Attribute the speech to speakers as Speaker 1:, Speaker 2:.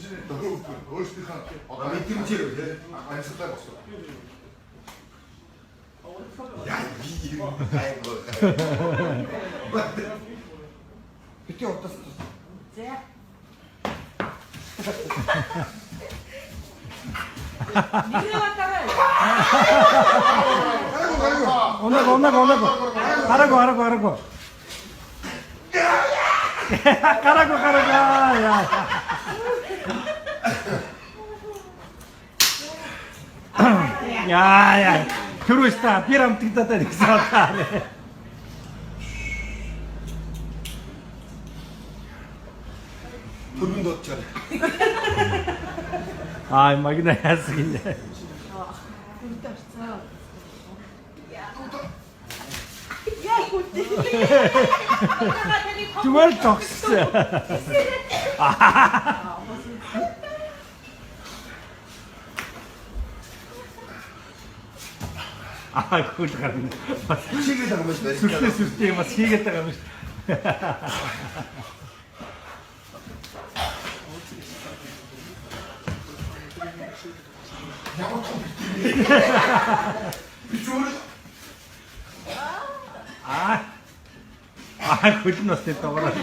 Speaker 1: Өөрсдийнхөө одоо
Speaker 2: Мэдрэмжээр тий.
Speaker 1: амьсгалаа босгоо.
Speaker 2: Яа би юм айгуу.
Speaker 3: Бити утас.
Speaker 4: За. Нэрээ дараа.
Speaker 1: Гараагүй гараагүй.
Speaker 5: Унаг унаг унаг. Гараагүй гараагүй гараагүй. Гараагүй гараагүй. Яа. Яа яа. Тэр үстэ бир амтагдаад байна гэсэн одоо.
Speaker 2: Төргөн дуудчаар.
Speaker 5: Аа магна яасан гинэ.
Speaker 4: Хүнтэй орцсон. Яа хүнтэй.
Speaker 5: Зүгээр л зогссон. Аа хөл гарна. Бас
Speaker 2: Чигээд байгаа юм шиг байна.
Speaker 5: сүртэй сүртэй бас хийгээд байгаа юм шиг.
Speaker 1: Ямар том бит. Би ч өөрөө
Speaker 5: Аа. Аа хөл нь бас тэр доогоор.